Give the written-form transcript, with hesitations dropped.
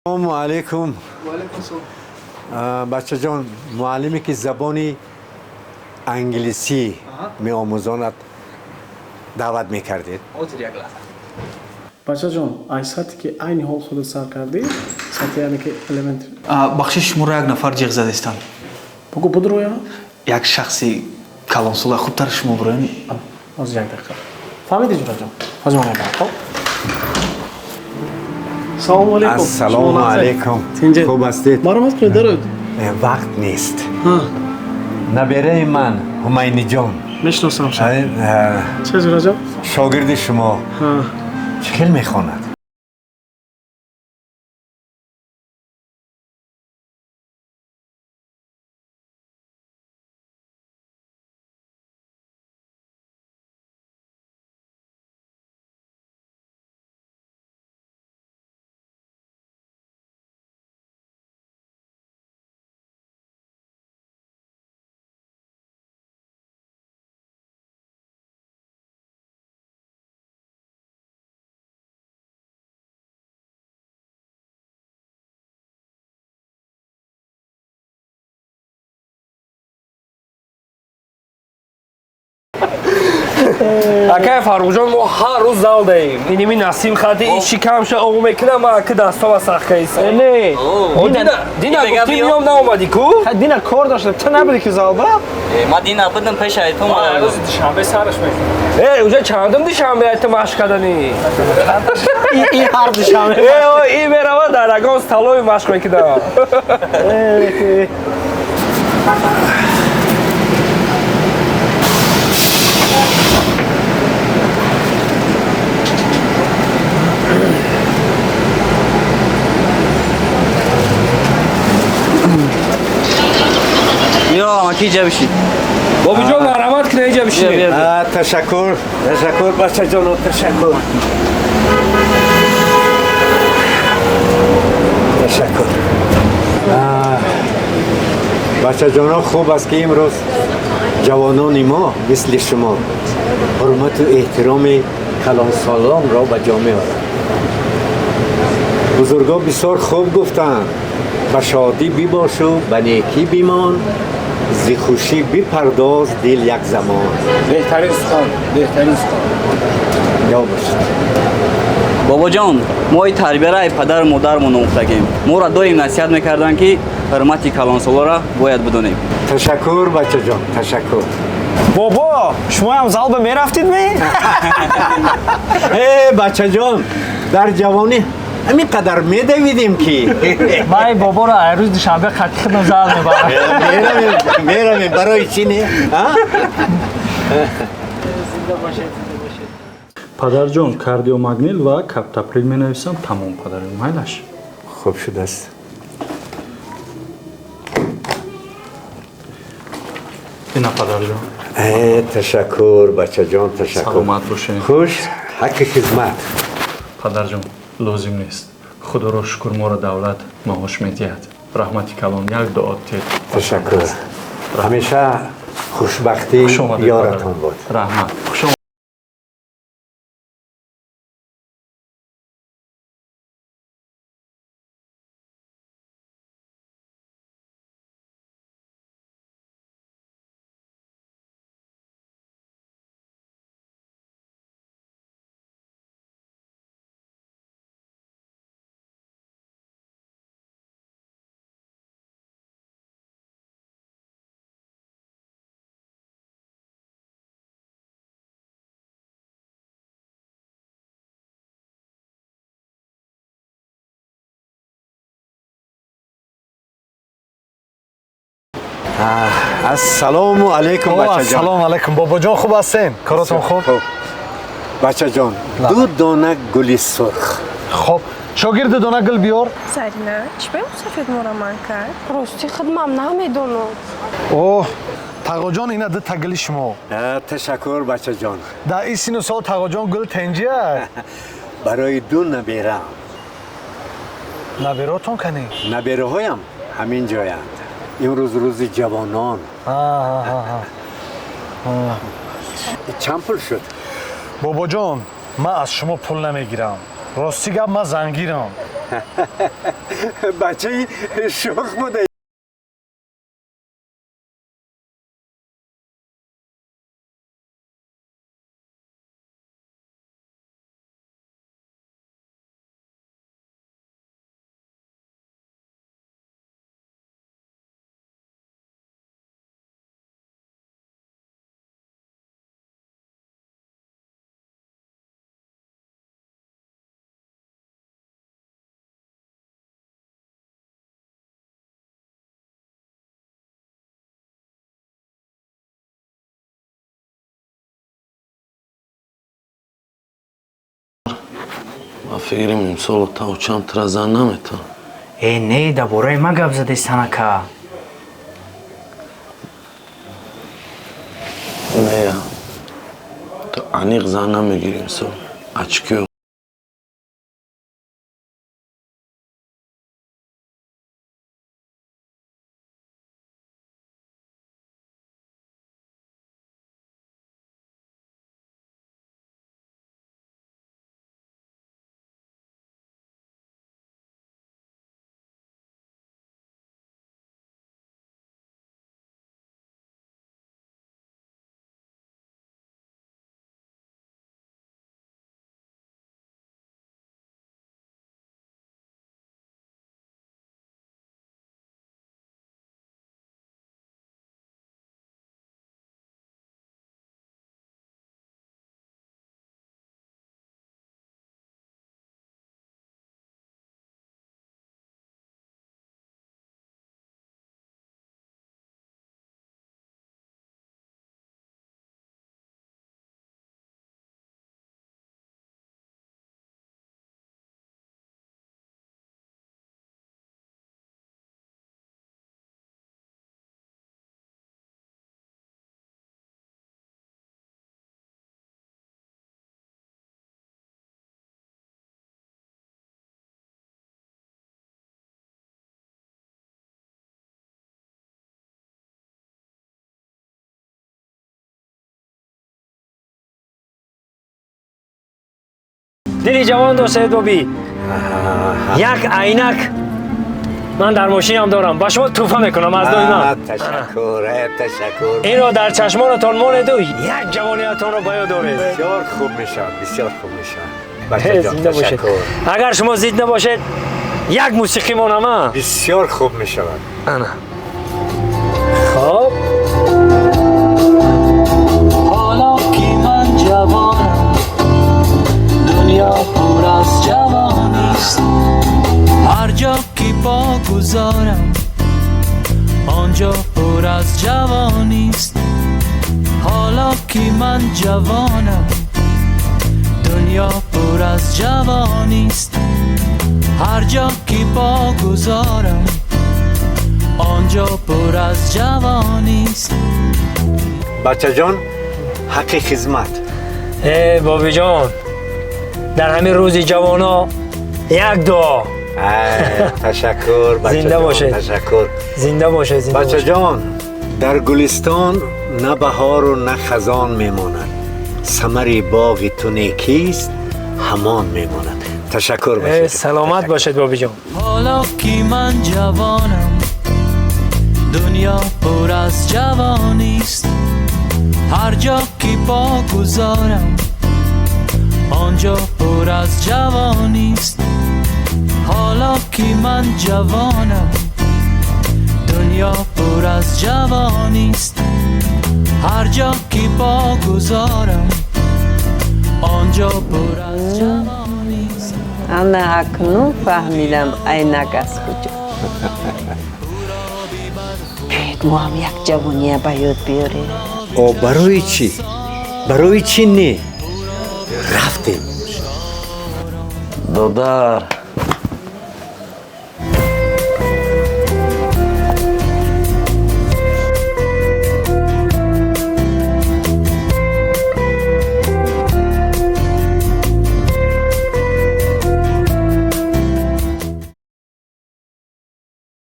Ассалому алайкум. Ва алайкум ассалом. Бачаҷон, муаллиме ки забони англисӣ меомӯзонад, даъват мекардед. Ҳозир, як лаҳза. Бачаҷон, ай сатҳе ки айни ҳол худат сар кардӣ, сатҳи яъне ки elementary. Бахшиш, шуморо як нафар ҷиғ задистанд. Бугӯ, будроя. Як шахси калонсола, хубтар шумо бироен. Ҳозир, як дақиқа. Фаҳмидӣ, ҷураҷон? Ҳозир ман мебарам, хоб. Салому алейкум. Ассалому алайкум. Тинҷед? Хуб ҳастед? Марҳамат кунед, дароед. Вақт нест. Набераи ман Ҳумайниҷон. Мешиносам ша. Чӣ, ҷураҷон? Шогирди шумо чӣ хел мехонад? Акай Фаррухҷон, мо ҳар рӯз зал даем. Иними Насим хати иши камша оғу мекунам, ма аки дастома сахт каиса. Не. Дина гуфтӣ миём, наомадӣ ку? Дина кор доштам, ту набудӣ ки залба? Ма дина будам, пеша ту. Рӯзи душанбе сараш мекунам. Э, уже чандум душанбе ту машқ кардани? И ҳар душанбе. Э, и мерава дар ягон столови машқ мекунам. Биё, амаки, иҷа бишин. Бобиҷон, марҳамат кунед, иҷа бишинед. Ташаккур, ташаккур, бачаҷоно, ташаккур, ташаккур. Бачаҷоно, хуб аст, ки имрӯз ҷавонони мо мисли шумо ҳурмату эҳтироми калонсолонро ба ҷо меоранд. Бузургон бисёр хуб гуфтанд: ба шодӣ бибошу, ба некӣ бимон, зи хушӣ бипардоз дил як замон. Беҳтарин сухан, беҳтарин сухан. Ё бошед. Бобоҷон, мо и тарбияра ай падару модармон омӯхтагем. Моро доим насиҳат мекарданд, ки ҳурмати калонсолоро бояд бидонем. Ташаккур, бачаҷон, ташаккур. Бобо, шумоям залба мерафтид ми? Э, бачаҷон, дар ҷавонӣ ҳамин қадар медавидем, ки Ман боборо ай рӯзи душанбе хати худам зал мебарам. Меравем, меравем, барои чӣ не, а? Падарҷон, кардиомагнил ва каптоприл менависам, тамом, падарҷон, майлаш? Хуб шудааст. Ина, падарҷон. Э, ташаккур, бачаҷон, ташаккур. Саломат бошед. Хуш, ҳаққи хизмат. Падарҷон, лозим нест, худоро шукр, моро давлат маош медиҳад. Раҳмати калон, як дуо тед. Ташаккур, ҳамеша хушбахтӣ Хуш омадед. ёратон буд. Раҳмат, хуш. Ассалому алайкум, бачаҷон. Ассалому алайкум, бобоҷон, хуб ҳастем? Коротон хуб? Хуб, бачаҷон, ду дона гули сурх. Хоб, шогирд, ду дона гул биёр. Зарина, чӣ ба мусафед моро манъ кард? Рости, худмам намедонам. О, тағоҷон, ина ду та гули шумо. Ташаккур, бачаҷон. Дар ин сину сол, тағоҷон, гул тенҷия. Барои ду наберам. Наберотон канӣ? Набераҳоям ҳамин ҷоянд. Имрӯз рӯзи ҷавонон. Чанд пул шуд? Бобоҷон, ман аз шумо пул намегирам. Рости гап, ман зангирам. Бачаи шӯх буда. Ба фикрам имсол тавчам тра зан наметавонам. Э, не, дар бораи ман гап задаи санака. Не, ту аниқ зан намегирӣ имсол. Очкиё. Дили ҷавон доштед, боби. Як айнак ман дар мошинам дорам, ба шумо тӯҳфа мекунам аз дои ман. Ташаккур, ташаккур. Инро дар чашмонатон монеду як ҷавониятонро ба ёд доред. Бисёр хуб мешавад, бисёр хуб мешавад. Бачаҷон, ташаккур. Агар шумо зид набошед, як мусиқӣ монама. Бисёр хуб мешавад. Ана. Хоб. Ҳоло ки ман ҷавонам, дунё пур аз ҷавонист. Ҳар ҷо ки по гузорам, он ҷо пур аз ҷавонист. Ҳоло ки ман ҷавонам, дунё пур аз ҷавонист. Ҳар ҷо ки по гузорам, он ҷо пур аз ҷавонист. Бачаҷон, ҳаққи хизмат. Э, бобиҷон, дар ҳамин рӯзи ҷавоно як дуо. Ташаккур, зинда бошед. Ташаккур. Зинда бошед, зинда бошед. Бачаҷон, дар гулистон на баҳору на хазон мемонад. Самари боғи ту некист, ҳамон мемонад. Ташаккур, бачаҷон. Саломат бошед, бобиҷон. Ҳоло ки ман ҷавонам, дунё пур аз ҷавонист. Ҳар ҷо ки по гузорам, он ҷо пур аз ҷавонист. Ҳоло ки ман ҷавонам, дунё пур аз ҷавонист. Ҳар ҷо ки по гузорам, он ҷо пур аз ҷавонист. Ана акнун фаҳмидам айнак аз куҷо. Биёед мо ҳам як ҷавония ба ёд биёрем. О, барои чӣ? Барои чӣ не? Рафтем. Додар,